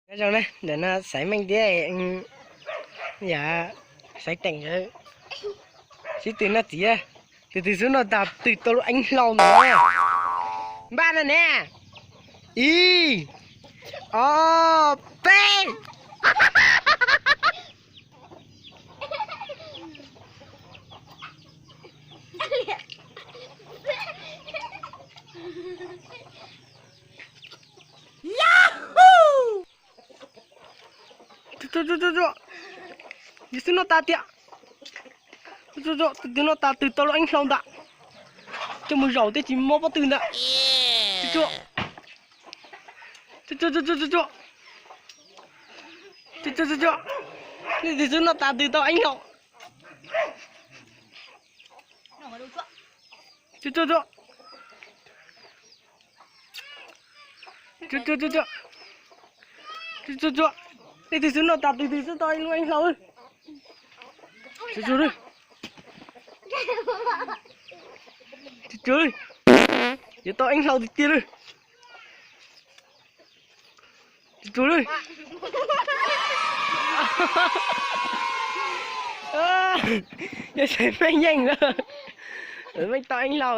Nyob zoo na, ntawm no Xaiv Meej thiab yog Xaiv Teem nkawd sib tw noj txiv, tus twg xub noj tas twg tau lub eeb hlau ntawd. Npaj no ne, ib, ob, peb. Tus twg noj tas tiag, tus twg noj tas twg tau lub eeb hlau ntawd. Coj mus zaum thiaj tsis mob pob tw ntawd. Tus twg xub noj tas twg tau eeb hlau. Leej twg xub noj tas twg twg xub tau lub eeb hlau. Yuav tau eeb hlau tiag tiag li. Yog Xaiv Meej yeej lawm, Meej tau eeb hlau.